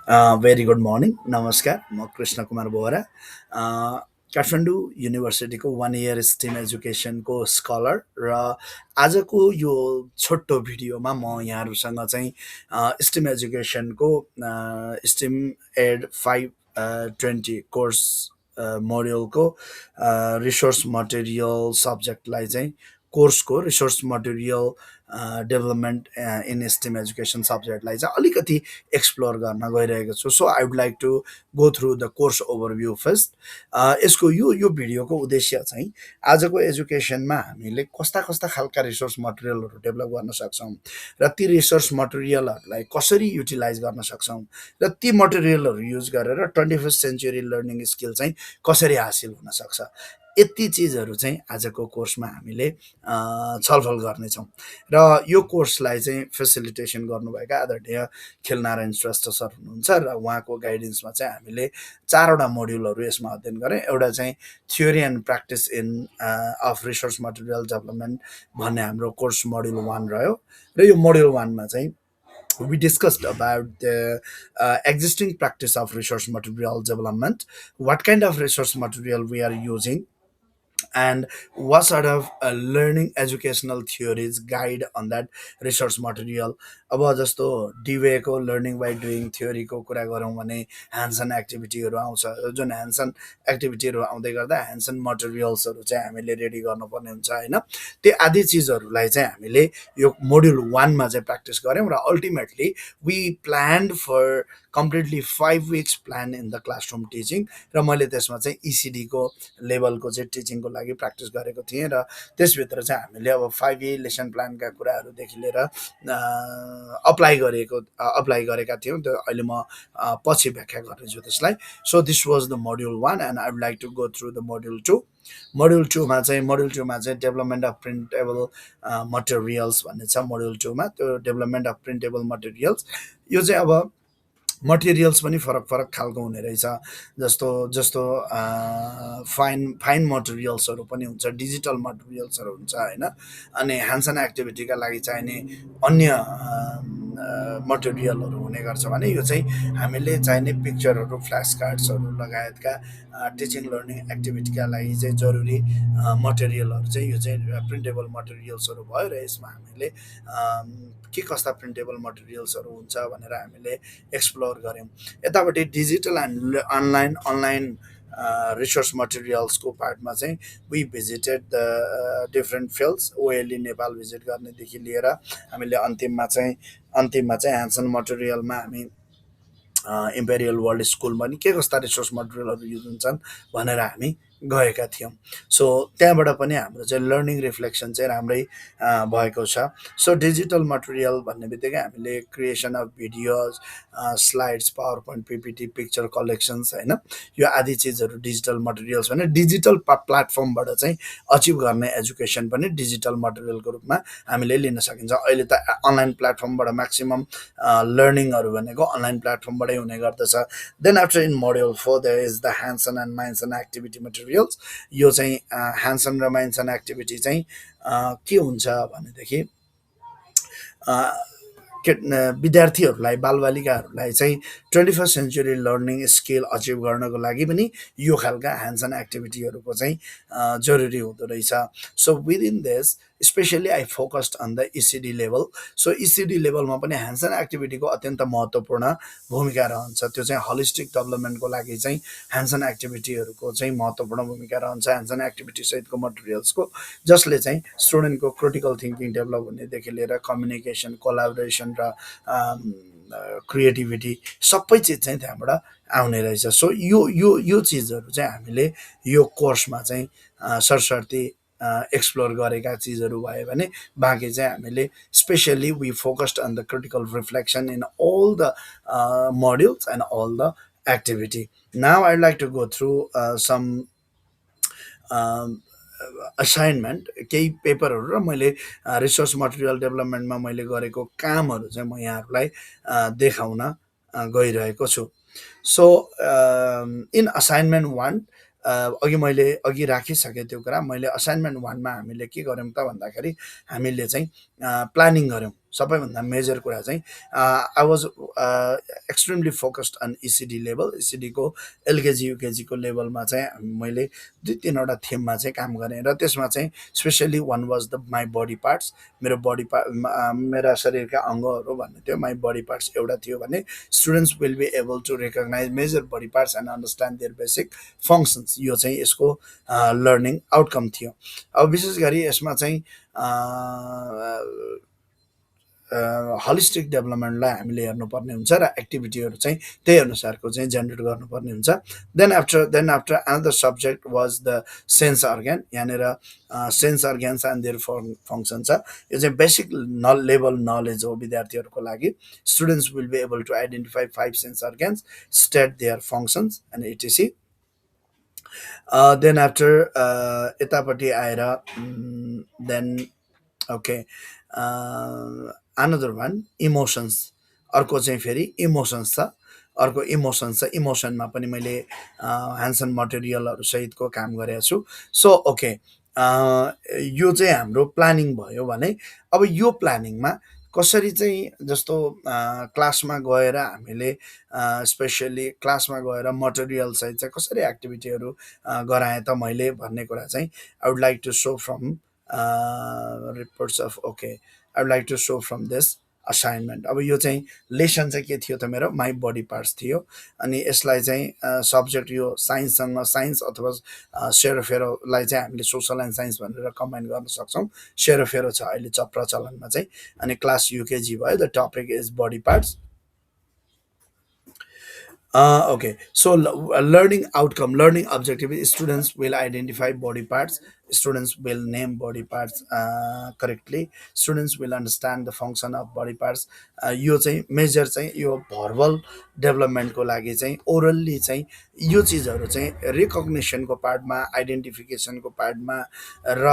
Very good morning नमस्कार म कृष्ण कुमार बोहरा काठमाडौँ युनिभर्सिटीको 1 इयर स्टिम एजुकेसनको स्कलर र आजको यो छोटो भिडियोमा म यहाँहरूसँग चाहिँ स्टिम एजुकेसनको स्टिम एड 520 कोर्स मोड्युलको रिसोर्स मटेरियल सब्जेक्टलाई चाहिँ कोर्सको resource material development in STEM education सब्जेक्टलाई चाहिँ अलिकति एक्सप्लोर गर्न गइरहेको छु so I would like to go through the course overview first यसको यो भिडियोको उद्देश्य चाहिँ आजको एजुकेसनमा हामीले कस्ता कस्ता खालका रिसोर्स मटेरियलहरू डेभलप गर्न सक्छौँ र ती रिसोर्स मटेरियलहरूलाई कसरी युटिलाइज गर्न सक्छौँ र ती मटेरियलहरू युज गरेर 21st सेन्चुरी लर्निङ स्किल चाहिँ कसरी हासिल हुन सक्छ यति चिजहरू चाहिँ आजको कोर्समा हामीले छलफल गर्नेछौँ र यो कोर्सलाई चाहिँ फेसिलिटेसन गर्नुभएका आदरणीय खिलनारायण श्रेष्ठ सर हुनुहुन्छ र उहाँको गाइडेन्समा चाहिँ हामीले चारवटा मोड्युलहरू यसमा अध्ययन गऱ्यौँ एउटा चाहिँ theory and practice in of resource material development भन्ने हाम्रो कोर्स मोड्युल 1 रह्यो र यो मोड्युल 1मा चाहिँ we discussed about the existing practice of resource material development, what kind of resource material we are using, and what sort of learning educational theories guide on that resource material. अब जस्तो डिवेको learning by doing थ्योरीको कुरा गरौँ भने hands-on एक्टिभिटीहरू आउँछ जुन hands-on एक्टिभिटीहरू आउँदै गर्दा hands-on मटेरियल्सहरू चाहिँ हामीले रेडी गर्नुपर्ने हुन्छ होइन त्यो आदि चिजहरूलाई चाहिँ हामीले यो मोड्युल 1मा चाहिँ प्र्याक्टिस गऱ्यौँ र ultimately we planned for completely 5 weeks plan in the classroom teaching र मैले त्यसमा चाहिँ इसिडीको लेभलको चाहिँ टिचिङको लागि प्र्याक्टिस गरेको थिएँ र त्यसभित्र चाहिँ हामीले अब 5A लेसन प्लानका कुराहरूदेखि लिएर अप्लाई गरेका थियौँ त्यो अहिले म पछि व्याख्या गर्नेछु त्यसलाई so this was the module 1 and I would like to go through the module 2 module 2मा चाहिँ डेभलपमेन्ट अफ प्रिन्टेबल मटेरियल्स भन्ने छ मोड्युल 2मा त्यो डेभलपमेन्ट अफ प्रिन्टेबल मटेरियल्स यो चाहिँ अब मटेरियल्स पनि फरक फरक खालको हुने रहेछ जस्तो जस्तो फाइन मटेरियल्सहरू पनि हुन्छ डिजिटल मटेरियल्सहरू हुन्छ होइन अनि ह्यान्डसन एक्टिभिटीका लागि चाहिने अन्य मटेरियलहरू हुने गर्छ भने यो चाहिँ हामीले चाहिने पिक्चरहरू फ्ल्यास कार्ड्सहरू लगायतका टिचिङ लर्निङ एक्टिभिटीका लागि चाहिँ जरुरी मटेरियलहरू चाहिँ यो चाहिँ प्रिन्टेबल मटेरियल्सहरू भयो र यसमा हामीले के कस्ता प्रिन्टेबल मटेरियल्सहरू हुन्छ भनेर हामीले एक्सप्लोर गऱ्यौँ यतापट्टि डिजिटल एन्ड अनलाइन रिसोर्स मटेरियल्सको पार्टमा चाहिँ we visited the different fields OLE Nepal visit गर्नेदेखि लिएर हामीले अन्तिममा चाहिँ ह्यान्डसन मटेरियलमा हामी इम्पेरियल वर्ल्ड स्कुलमा नि के कस्ता रिसोर्स मटेरियलहरू युज हुन्छन् भनेर हामी गएका थियौँ सो त्यहाँबाट पनि हाम्रो चाहिँ लर्निङ रिफ्लेक्सन चाहिँ राम्रै भएको छ सो डिजिटल मटेरियल भन्ने बित्तिकै हामीले creation of videos slides power point PPT picture collections होइन यो आदि चिजहरू डिजिटल मटेरियल्स भने डिजिटल प्लेटफर्मबाट चाहिँ अचिभ गर्ने एजुकेसन पनि डिजिटल मटेरियलको रूपमा हामीले लिन सकिन्छ अहिले त अनलाइन प्लेटफर्मबाट म्याक्सिमम् लर्निङहरू भनेको अनलाइन प्लेटफर्मबाटै हुने गर्दछ then after in module 4 there is the hands on and minds on activity materials यो चाहिँ ह्यान्डसन र माइन्डसन एक्टिभिटी चाहिँ के हुन्छ भनेदेखि विद्यार्थीहरूलाई बालबालिकाहरूलाई चाहिँ 21st century learning skill achieve गर्नको लागि पनि यो खालका ह्यान्डसन एक्टिभिटीहरूको चाहिँ जरुरी हुँदो रहेछ so within this specially I focused on the ECD level so ECD लेभलमा पनि ह्यान्डसन एक्टिभिटीको अत्यन्त महत्त्वपूर्ण भूमिका रहन्छ त्यो चाहिँ होलिस्टिक डेभलपमेन्टको लागि चाहिँ ह्यान्डसन एक्टिभिटीहरूको चाहिँ महत्त्वपूर्ण भूमिका रहन्छ ह्यान्डसन एक्टिभिटी सहितको मटेरियल्सको जसले चाहिँ स्टुडेन्टको क्रिटिकल थिङ्किङ डेभलप हुनेदेखि लिएर कम्युनिकेसन कोलाबोरेसन र क्रिएटिभिटी सबै चिज चाहिँ त्यहाँबाट आउने रहेछ सो यो चिजहरू चाहिँ हामीले यो कोर्समा चाहिँ सरसर्ती एक्सप्लोर गरेका चिजहरू भयो भने बाँकी चाहिँ हामीले specially we focused on the critical reflection in all the modules and all the activity now I like to go through some assignment केही पेपरहरू र मैले रिसोर्स मटेरियल डेभलपमेन्टमा मैले गरेको कामहरू चाहिँ म यहाँहरूलाई देखाउन गइरहेको छु सो इन असाइनमेन्ट 1 अघि राखिसकेँ त्यो कुरा मैले असाइनमेन्ट 1मा हामीले के गऱ्यौँ त भन्दाखेरि हामीले चाहिँ प्लानिङ गऱ्यौँ सबैभन्दा मेजर कुरा चाहिँ I was extremely focused on ECD level. इसिडीको एलकेजी युकेजीको लेभलमा चाहिँ मैले 2-3वटा थिममा चाहिँ काम गरेँ र त्यसमा चाहिँ specially one was the my body parts. मेरो बडी मेरा शरीरका अङ्गहरू भन्ने थियो, माई बडी पार्ट्स एउटा थियो भने students will be able to recognise major body parts and understand their basic functions. यो चाहिँ यसको लर्निङ आउटकम थियो। अब विशेष गरी यसमा चाहिँ होलिस्टिक डेभलपमेन्टलाई हामीले हेर्नुपर्ने हुन्छ र एक्टिभिटीहरू चाहिँ त्यही अनुसारको चाहिँ जेनेरेट गर्नुपर्ने हुन्छ। Then after another subject was the sense organ. यहाँनिर sense organs and their function छ। यो चाहिँ बेसिक लेभल नलेज हो विद्यार्थीहरूको लागि। Students will be able to identify 5 sense organs, state their functions and etc. Then after यतापट्टि आएर then okay another one emotions. अर्को चाहिँ फेरि इमोसन्स छ। अर्को इमोसन्स छ। इमोसनमा पनि मैले ह्यान्ड्स एन्ड मटेरियलहरू सहितको काम गरेको छु। सो ओके, यो चाहिँ हाम्रो प्लानिङ भयो भने अब यो प्लानिङमा कसरी चाहिँ जस्तो क्लासमा गएर हामीले स्पेसली क्लासमा गएर मटेरियल सहित चाहिँ कसरी एक्टिभिटीहरू गराएँ त मैले भन्ने कुरा चाहिँ I would like to show from reports of okay, I would like to show from this assignment. अब यो चाहिँ लेसन चाहिँ के थियो त मेरो माई बडी पार्ट्स थियो। अनि यसलाई चाहिँ सब्जेक्ट यो साइन्ससँग साइन्स अथवा सेरोफेरोलाई चाहिँ हामीले सोसल एन्ड साइन्स भनेर कम्बाइन गर्न सक्छौँ। सेरोफेरो छ अहिले प्रचलनमा चाहिँ। अनि क्लास युकेजी भयो। The topic is body parts. Okay, so learning outcome, learning objective is students will identify body parts, students will name body parts correctly, students will understand the function of body parts. यो चाहिँ major चाहिँ यो verbal डेभलपमेन्टको लागि चाहिँ ओरल्ली चाहिँ यो चिजहरू चाहिँ रिकग्निसनको पार्टमा, आइडेन्टिफिकेसनको पार्टमा र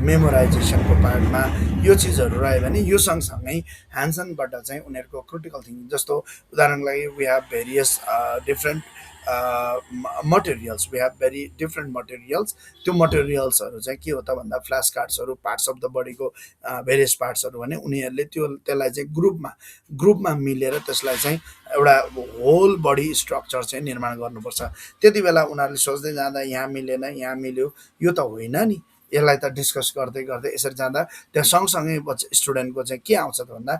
मेमोराइजेसनको पार्टमा यो चिजहरू रह्यो भने यो सँगसँगै ह्यान्सनबाट चाहिँ उनीहरूको क्रिटिकल थिङ्किङ, जस्तो उदाहरणको लागि we have various different materials, we have very different materials. त्यो मटेरियल्सहरू चाहिँ के हो त भन्दा फ्ल्यास कार्ड्सहरू, पार्ट्स अफ द बडीको भेरियस पार्ट्सहरू भने उनीहरूले त्यसलाई चाहिँ ग्रुपमा मिलेर त्यसलाई चाहिँ एउटा होल बडी स्ट्रक्चर चाहिँ निर्माण गर्नुपर्छ। त्यति बेला उनीहरूले सोच्दै जाँदा यहाँ मिलेन, यहाँ मिल्यो, यो त होइन नि, यसलाई त डिस्कस गर्दै गर्दै यसरी जाँदा त्यहाँ सँगसँगै स्टुडेन्टको चाहिँ के आउँछ त भन्दा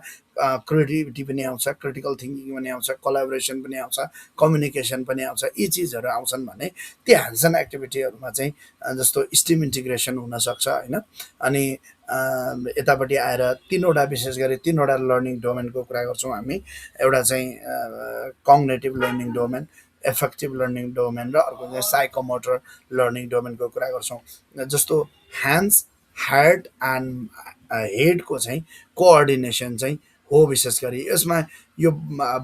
क्रिएटिभिटी पनि आउँछ, क्रिटिकल थिङ्किङ पनि आउँछ, कोलाबोरेसन पनि आउँछ, कम्युनिकेसन पनि आउँछ। यी चिजहरू आउँछन् भने त्यो ह्यान्ड्स अन एक्टिभिटीहरूमा चाहिँ जस्तो स्टिम इन्टिग्रेसन हुनसक्छ होइन। अनि यतापट्टि आएर तिनवटा, विशेष गरी तिनवटा लर्निङ डोमेनको कुरा गर्छौँ हामी। एउटा चाहिँ cognitive learning domain, effective learning domain र अर्को चाहिँ साइकोमोटर लर्निङ डोमेनको कुरा गर्छौँ। जस्तो ह्यान्ड्स, हार्ट एन्ड हेडको चाहिँ कोअर्डिनेसन चाहिँ हो विशेष गरी। यसमा यो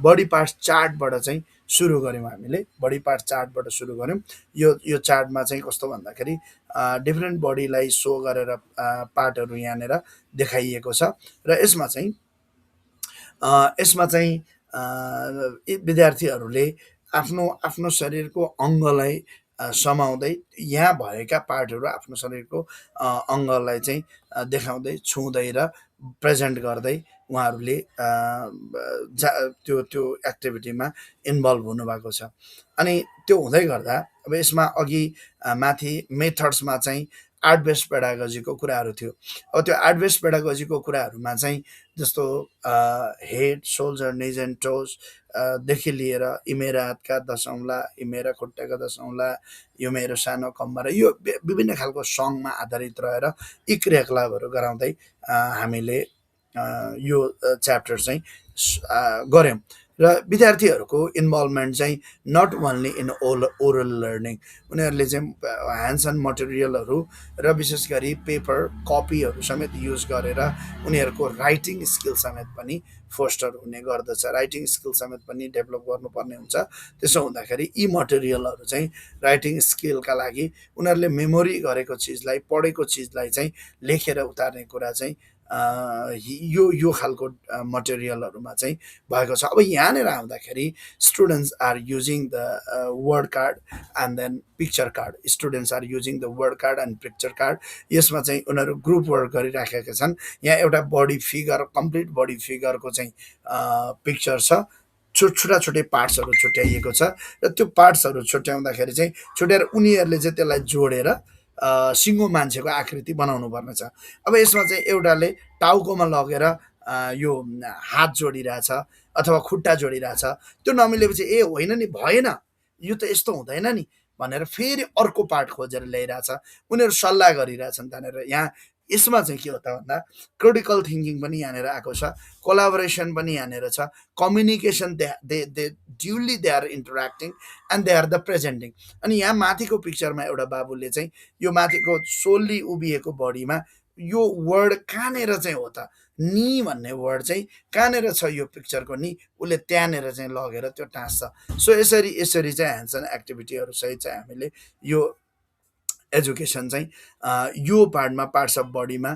बडी पार्ट्स चार्टबाट चाहिँ सुरु गऱ्यौँ हामीले, बडी पार्ट चार्टबाट सुरु गऱ्यौँ। यो चार्टमा चाहिँ कस्तो भन्दाखेरि डिफ्रेन्ट बडीलाई सो गरेर पार्टहरू यहाँनिर देखाइएको छ र यसमा चाहिँ विद्यार्थीहरूले आफ्नो शरीरको अङ्गलाई समाउँदै यहाँ भएका पार्टहरू आफ्नो शरीरको अङ्गलाई चाहिँ देखाउँदै, छुँदै र प्रेजेन्ट गर्दै उहाँहरूले त्यो एक्टिभिटीमा इन्भल्भ हुनुभएको छ। अनि त्यो हुँदै गर्दा अब यसमा अघि माथि मेथड्समा चाहिँ आर्ट बेस्ड पेडागोजीको कुराहरू थियो। अब त्यो आर्ट बेस्ड पेडागोजीको कुराहरूमा चाहिँ जस्तो हेड, सोल्जर, निज एन्ड टोज देखि लिएर इमेरा हातका दशौँला, इमेरा खुट्टाका दशौँला, यो मेरो सानो कम्मर, यो विभिन्न खालको सङमा आधारित रहेर यी क्रियाकलापहरू गराउँदै हामीले यो च्याप्टर चाहिँ गऱ्यौँ। र विद्यार्थीहरूको इन्भल्भमेन्ट चाहिँ not only in oral learning, उनीहरूले चाहिँ ह्यान्ड्स एन्ड मटेरियलहरू र विशेष गरी पेपर, कपीहरू समेत युज गरेर उनीहरूको राइटिङ स्किल समेत पनि फोस्टर हुने गर्दछ, राइटिङ स्किल समेत पनि डेभलप गर्नुपर्ने हुन्छ। त्यसो हुँदाखेरि यी मटेरियलहरू चाहिँ राइटिङ स्किलका लागि उनीहरूले मेमोरी गरेको चिजलाई, पढेको चिजलाई चाहिँ लेखेर उतार्ने कुरा चाहिँ यो खालको मटेरियलहरूमा चाहिँ भएको छ। अब यहाँनिर आउँदाखेरि students are using the word card and then picture card. Students are using the word card and picture card. यसमा चाहिँ उनीहरू ग्रुप वर्क गरिराखेका छन्। यहाँ एउटा बडी फिगर, कम्प्लिट बडी फिगरको चाहिँ पिक्चर छ। छुट्टा छुट्टै पार्ट्सहरू छुट्याइएको छ र त्यो पार्ट्सहरू छुट्याउँदाखेरि चाहिँ छुट्याएर उनीहरूले चाहिँ त्यसलाई जोडेर सिङ्गो मान्छेको आकृति बनाउनु पर्ने छ। अब यसमा चाहिँ एउटाले टाउकोमा लगेर यो हात जोडिरहेछ अथवा खुट्टा जोडिरहेछ। त्यो नमिलेपछि ए होइन नि, भएन, यो त यस्तो हुँदैन नि भनेर फेरि अर्को पार्ट खोजेर ल्याइरहेछ। उनीहरू सल्लाह गरिरहेछन् त्यहाँनिर। यहाँ यसमा चाहिँ के हो त भन्दा क्रिटिकल थिङ्किङ पनि यहाँनिर आएको छ, कोलाबोरेसन पनि यहाँनिर छ, communication, they duly they are interacting and they are the presenting. अनि यहाँ माथिको पिक्चरमा एउटा बाबुले चाहिँ यो माथिको सोल्ली उभिएको बडीमा यो वर्ड कहाँनिर चाहिँ हो त, नि भन्ने वर्ड चाहिँ कहाँनिर छ यो पिक्चरको नि, उसले त्यहाँनिर चाहिँ लगेर त्यो टाँस्छ। सो यसरी यसरी चाहिँ ह्यान्ड्स एन्ड एक्टिभिटीहरू सहित चाहिँ हामीले यो एजुकेसन चाहिँ यो पार्टमा, पार्ट्स अफ बडीमा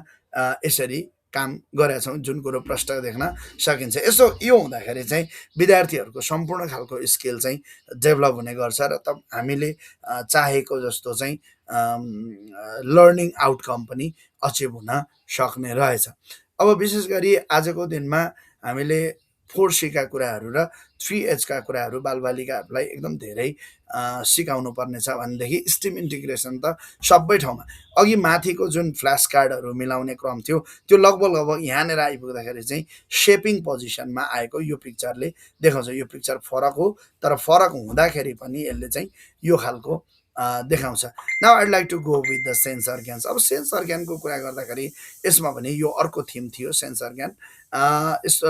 यसरी काम गरेका छौँ, जुन कुरो प्रष्ट देख्न सकिन्छ। यसो यो हुँदाखेरि चाहिँ विद्यार्थीहरूको सम्पूर्ण खालको स्किल चाहिँ डेभलप हुने गर्छ र त हामीले चाहेको जस्तो चाहिँ लर्निङ आउटकम पनि अचिभ हुन सक्ने रहेछ। अब विशेष गरी आजको दिनमा हामीले 4C का कुराहरू र 3H का कुराहरू बालबालिकाहरूलाई एकदम धेरै सिकाउनु पर्नेछ भनेदेखि स्टिम इन्टिग्रेसन त सबै ठाउँमा। अघि माथिको जुन फ्ल्यास कार्डहरू मिलाउने क्रम थियो त्यो लगभग लगभग यहाँनिर आइपुग्दाखेरि चाहिँ सेपिङ पोजिसनमा आएको यो पिक्चरले देखाउँछ। यो पिक्चर फरक हो, तर फरक हुँदाखेरि पनि यसले चाहिँ यो खालको देखाउँछ। Now I'd like to go with the sense organs. अब सेन्स अर्ग्यानको कुरा गर्दाखेरि यसमा पनि यो अर्को थिम थियो sense organ.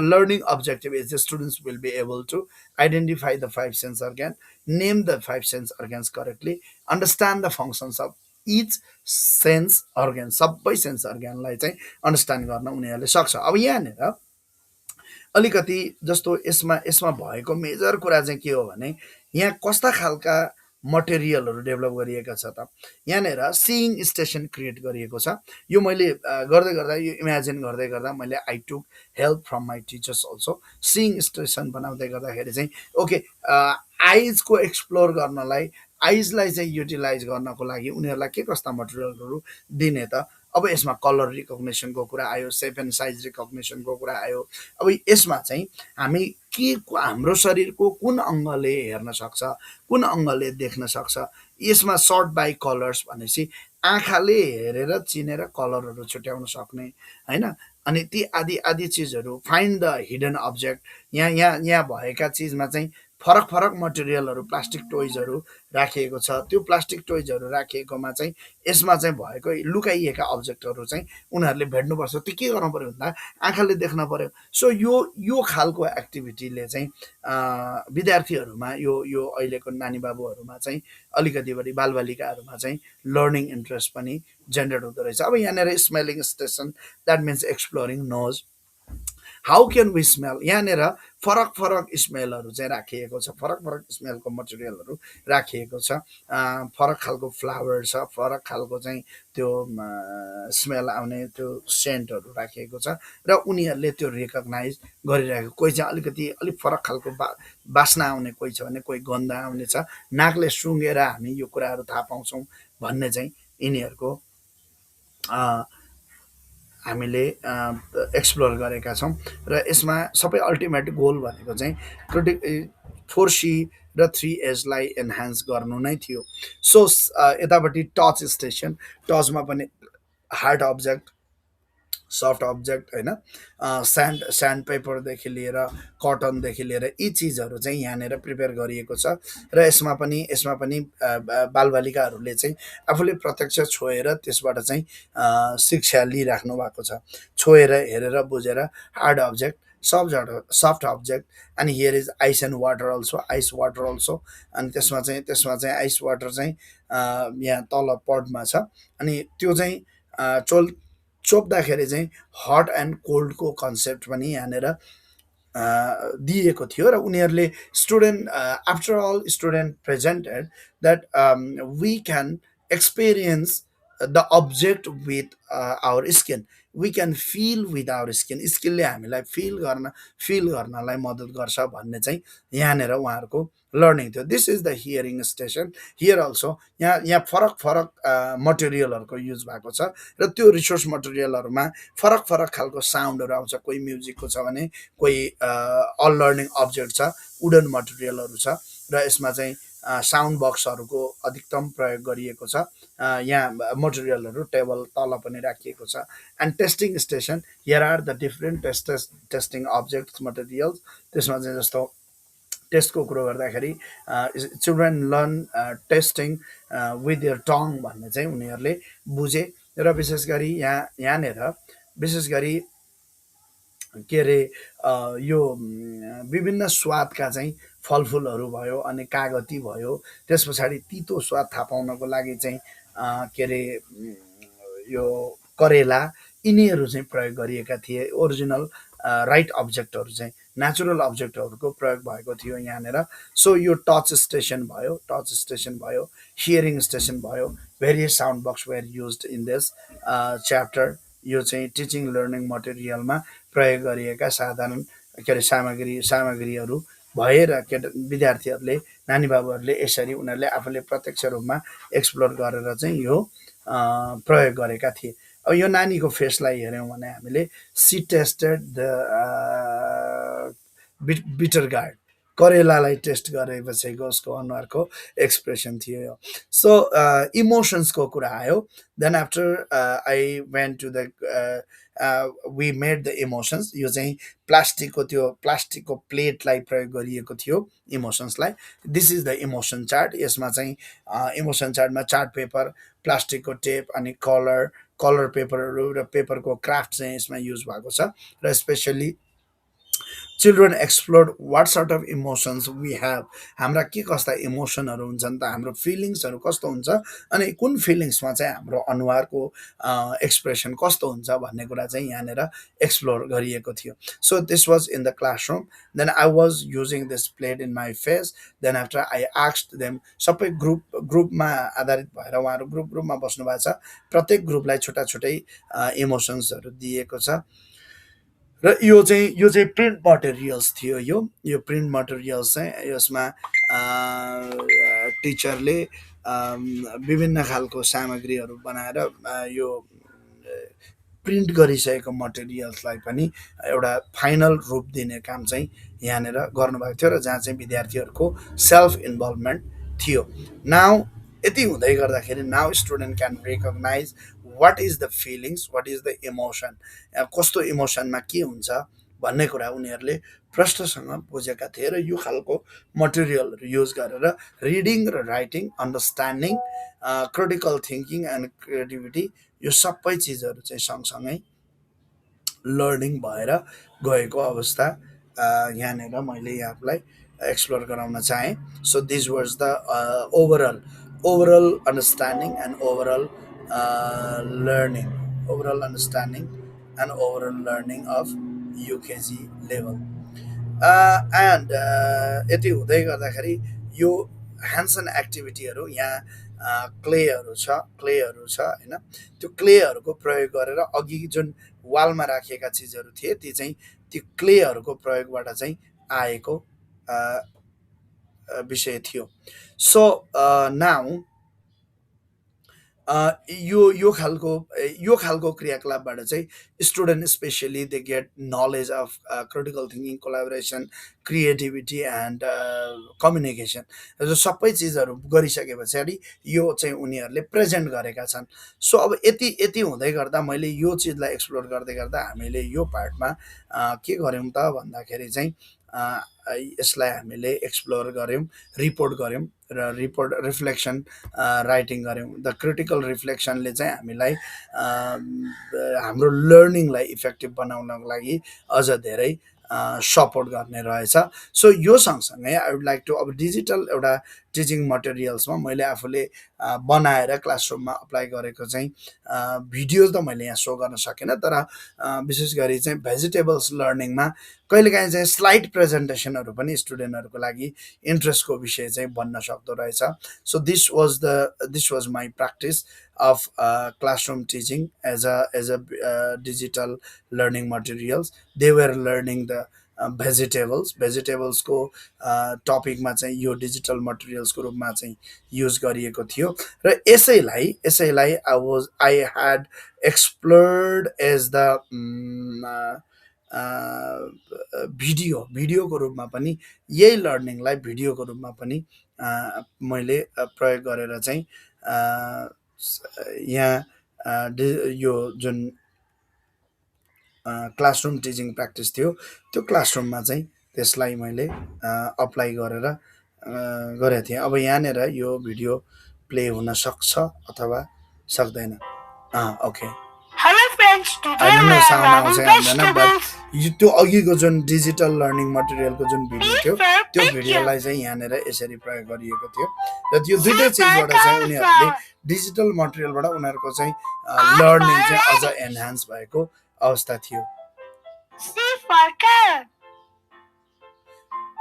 Learning objective is the students will be able to identify the 5 sense organ, name the 5 sense organs correctly, understand the functions of each sense organ. सबै सेन्स अर्ग्यानलाई चाहिँ अन्डरस्ट्यान्ड गर्न उनीहरूले सक्छ। अब यहाँनिर अलिकति जस्तो यसमा यसमा भएको मेजर कुरा चाहिँ के हो भने यहाँ कस्ता खालका मटेरियलहरू डेभलप गरिएका छ त। यहाँनिर सिइङ स्टेसन क्रिएट गरिएको छ। यो मैले गर्दै गर्दा, यो इमेजिन गर्दै गर्दा मैले I took help from my teachers also. Seeing station बनाउँदै गर्दाखेरि चाहिँ ओके, आइजको एक्सप्लोर गर्नलाई, आइजलाई चाहिँ युटिलाइज गर्नको लागि उनीहरूलाई के कस्ता मटेरियलहरू दिने त। अब यसमा कलर रिकग्नेसनको कुरा आयो, सेप एन्ड साइज रिकग्नेसनको कुरा आयो। अब यसमा चाहिँ हामी के हाम्रो शरीरको कुन अङ्गले हेर्न सक्छ, कुन अङ्गले देख्न सक्छ, यसमा सर्ट बाई कलर्स भनेपछि आँखाले हेरेर चिनेर कलरहरू छुट्याउन सक्ने होइन। अनि ती आदि आदि चिजहरू, फाइन्ड द हिडन अब्जेक्ट। यहाँ यहाँ यहाँ भएका चिजमा चाहिँ फरक फरक मटेरियलहरू, प्लास्टिक टोइजहरू राखिएको छ। त्यो प्लास्टिक टोइजहरू राखिएकोमा चाहिँ यसमा चाहिँ भएको लुकाइएका अब्जेक्टहरू चाहिँ उनीहरूले भेट्नुपर्छ। त्यो के गर्नु पऱ्यो भन्दा आँखाले देख्न पऱ्यो। सो यो खालको एक्टिभिटीले चाहिँ विद्यार्थीहरूमा, यो अहिलेको नानी बाबुहरूमा चाहिँ अलिकति बढी बालबालिकाहरूमा चाहिँ लर्निङ इन्ट्रेस्ट पनि जेनेरेट हुँदो रहेछ। अब यहाँनिर smelling station, that means exploring nose. How can we smell, यहाँनिर फरक फरक स्मेलहरू चाहिँ राखिएको छ, फरक फरक स्मेलको मटेरियलहरू राखिएको छ। फरक खालको फ्लावर छ, फरक खालको चाहिँ त्यो स्मेल आउने त्यो सेन्टहरू राखिएको छ र उनीहरूले त्यो रिकगनाइज गरिरहेको। कोही चाहिँ अलिकति अलिक फरक खालको बास्ना आउने कोही छ भने, कोही गन्ध आउने छ। नाकले सुँघेर हामी यो कुराहरू थाहा पाउँछौँ भन्ने चाहिँ यिनीहरूको हामीले एक्सप्लोर गरेका छौँ। र यसमा सबै अल्टिमेट गोल भनेको चाहिँ 4C र 3Hलाई एन्हान्स गर्नु नै थियो। सो यतापट्टि टच स्टेसन, टचमा पनि हार्ड अब्जेक्ट, सफ्ट अब्जेक्ट होइन, स्यान्ड पेपरदेखि लिएर कटनदेखि लिएर यी चिजहरू चाहिँ यहाँनिर प्रिपेयर गरिएको छ। र यसमा पनि बालबालिकाहरूले चाहिँ आफूले प्रत्यक्ष छोएर त्यसबाट चाहिँ शिक्षा लिइराख्नु भएको छ। छोएर हेरेर बुझेर हार्ड अब्जेक्ट, सफ्ट अब्जेक्ट, अनि here is ice and water also, ice water also. अनि त्यसमा चाहिँ आइस वाटर चाहिँ यहाँ तल पडमा छ। अनि त्यो चाहिँ चोप्दाखेरि चाहिँ हट एन्ड कोल्डको कन्सेप्ट पनि यहाँनिर दिएको थियो। र उनीहरूले student, after all student presented that we can experience the object with our skin, we can feel with our स्किलले हामीलाई फिल गर्नलाई मद्दत गर्छ भन्ने चाहिँ यहाँनिर उहाँहरूको लर्निङ थियो। This is the hearing station. Here also यहाँ फरक फरक मटेरियलहरूको युज भएको छ र त्यो रिसोर्स मटेरियलहरूमा फरक फरक खालको साउन्डहरू आउँछ। कोही म्युजिकको छ भने कोही अल लर्निङ अब्जेक्ट छ, वुडन मटेरियलहरू छ र यसमा चाहिँ साउन्ड बक्सहरूको अधिकतम प्रयोग गरिएको छ। यहाँ मटेरियलहरू टेबल तल पनि राखिएको छ। And tasting station, here are the different tasting objects materials. त्यसमा चाहिँ जस्तो टेस्टको कुरो गर्दाखेरि children learn tasting with their tongue भन्ने चाहिँ उनीहरूले बुझे। र विशेष गरी यहाँनिर विशेष गरी के अरे यो विभिन्न स्वादका चाहिँ फलफुलहरू भयो अनि कागती भयो। त्यस पछाडि तितो स्वाद थाहा पाउनको लागि चाहिँ के अरे यो करेला, यिनीहरू चाहिँ प्रयोग गरिएका थिए। ओरिजिनल राइट अब्जेक्टहरू चाहिँ नेचुरल अब्जेक्टहरूको प्रयोग भएको थियो यहाँनिर। सो यो टच स्टेसन भयो, हियरिङ स्टेसन भयो। Various sound box were used in this chapter. यो चाहिँ टिचिङ लर्निङ मटेरियलमा प्रयोग गरिएका साधारण के अरे सामग्रीहरू भएर विद्यार्थीहरूले, नानी बाबुहरूले यसरी उनीहरूले आफूले प्रत्यक्ष रूपमा एक्सप्लोर गरेर चाहिँ यो प्रयोग गरेका थिए। अब यो नानीको फेसलाई हेऱ्यौँ भने हामीले she tasted the bitter gourd, करेलालाई टेस्ट गरेपछिको उसको अनुहारको एक्सप्रेसन थियो यो। सो इमोसन्सको कुरा आयो। Then after I went to the we made the emotions. यो चाहिँ प्लास्टिकको प्लेटलाई प्रयोग गरिएको थियो इमोसन्सलाई। This is the emotion chart. यसमा चाहिँ इमोसन चार्टमा चार्ट पेपर, प्लास्टिकको टेप अनि कलर पेपरहरू र पेपरको क्राफ्ट चाहिँ यसमा युज भएको छ। र specially children explored what sort of emotions we have. हाम्रा के कस्ता इमोसनहरू हुन्छन् त, हाम्रो फिलिङ्सहरू कस्तो हुन्छ अनि कुन फिलिङ्समा चाहिँ हाम्रो अनुहारको एक्सप्रेसन कस्तो हुन्छ भन्ने कुरा चाहिँ यहाँनिर एक्सप्लोर गरिएको थियो। So this was in the classroom. Then I was using this plate in my face. Then after I asked them, सबै ग्रुपमा आधारित भएर उहाँहरू ग्रुपमा बस्नु भएको छ। प्रत्येक ग्रुपलाई छुट्टा छुट्टै इमोसन्सहरू दिएको छ। र यो चाहिँ प्रिन्ट मटेरियल्स थियो। यो प्रिन्ट मटेरियल्स चाहिँ यसमा टिचरले विभिन्न खालको सामग्रीहरू बनाएर यो प्रिन्ट गरिसकेको मटेरियल्सलाई पनि एउटा फाइनल रूप दिने काम चाहिँ यहाँनिर गर्नुभएको थियो र जहाँ चाहिँ विद्यार्थीहरूको सेल्फ इन्भल्भमेन्ट थियो। नाउ यति हुँदै गर्दाखेरि now student can recognise what is the feelings, what is the emotion, कस्तो इमोसनमा के हुन्छ भन्ने कुरा उनीहरूले प्रश्नसँग बुझेका थिए। र यो खालको मटेरियलहरू युज गरेर रिडिङ र writing, understanding, critical thinking and creativity, यो सबै चिजहरू चाहिँ सँगसँगै लर्निङ भएर गएको अवस्था यहाँनिर मैले यहाँलाई एक्सप्लोर गराउन चाहेँ। So this was the overall understanding and overall understanding and overall learning of UKG level. And यति हुँदै गर्दाखेरि यो ह्यान्डसन एक्टिभिटीहरू यहाँ क्लेहरू छ होइन। त्यो क्लेहरूको प्रयोग गरेर अघि जुन वालमा राखिएका चिजहरू थिए ती क्लेहरूको प्रयोगबाट चाहिँ आएको विषय थियो। सो नाउ यो खालको क्रियाकलापबाट चाहिँ student specially they get knowledge of critical thinking, collaboration, creativity and communication. र सबै चिजहरू गरिसके पछाडि यो चाहिँ उनीहरूले प्रेजेन्ट गरेका छन्। सो अब यति हुँदै गर्दा मैले यो चिजलाई एक्सप्लोर गर्दै गर्दा हामीले यो पार्टमा के गऱ्यौँ त भन्दाखेरि चाहिँ यसलाई हामीले एक्सप्लोर गऱ्यौँ, रिपोर्ट गऱ्यौँ र रिपोर्ट रिफ्लेक्सन राइटिङ गऱ्यौँ। द क्रिटिकल रिफ्लेक्सनले चाहिँ हामीलाई हाम्रो लर्निङलाई इफेक्टिभ बनाउनको लागि अझ धेरै सपोर्ट गर्ने रहेछ। सो यो सँगसँगै आई वुड लाइक टु अब डिजिटल एउटा टिचिङ मटेरियल्समा मैले आफूले बनाएर क्लासरुममा अप्लाई गरेको चाहिँ भिडियो त मैले यहाँ सो गर्न सकेन, तर विशेष गरी चाहिँ भेजिटेबल्स लर्निङमा कहिलेकाहीँ चाहिँ स्लाइड प्रेजेन्टेसनहरू पनि स्टुडेन्टहरूको लागि इन्ट्रेस्टको विषय चाहिँ बन्न सक्दो रहेछ. So this was my practice of classroom teaching as a digital learning materials. They were learning the vegetables को टपिकमा चाहिँ यो डिजिटल मटेरियल्सको रूपमा चाहिँ युज गरिएको थियो र यसैलाई I had explored as the भिडियोको रूपमा पनि, यही लर्निङलाई भिडियोको रूपमा पनि मैले प्रयोग गरेर चाहिँ यहाँ यो जुन क्लासरुम टिचिङ प्र्याक्टिस थियो त्यो क्लासरुममा चाहिँ त्यसलाई मैले अप्लाई गरेर गरेको थिएँ. अब यहाँनिर यो भिडियो प्ले हुन सक्छ अथवा सक्दैन. Okay, Hello friends, I today don't we know are sound आउँछ learning आउँदैन, बट vegetables. त्यो अघिको जुन डिजिटल लर्निङ मटेरियलको जुन भिडियो थियो These are त्यो pictures. भिडियोलाई चाहिँ यहाँनिर यसरी प्रयोग गरिएको थियो र त्यो दुइटै चिजबाट चाहिँ उनीहरूले डिजिटल मटेरियलबाट उनीहरूको चाहिँ लर्निङ चाहिँ अझ एन्हान्स भएको अवस्था थियो. C for cat.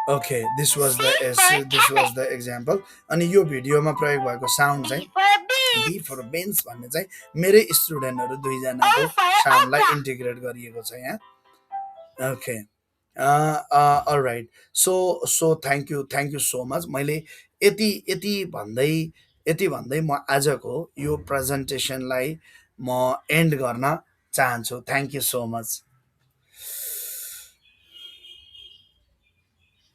Okay, this was the example. अनि यो भिडियोमा प्रयोग भएको साउन्ड B चाहिँ for bee. B for bench भन्ने चाहिँ मेरै स्टुडेन्टहरू दुईजनाको साउन्डलाई इन्टिग्रेट गरिएको छ यहाँ. Okay, all right. So thank you so much. मैले यति भन्दै म आजको यो प्रेजेन्टेसनलाई म एन्ड गर्न चाहन्छु. Thank you so much.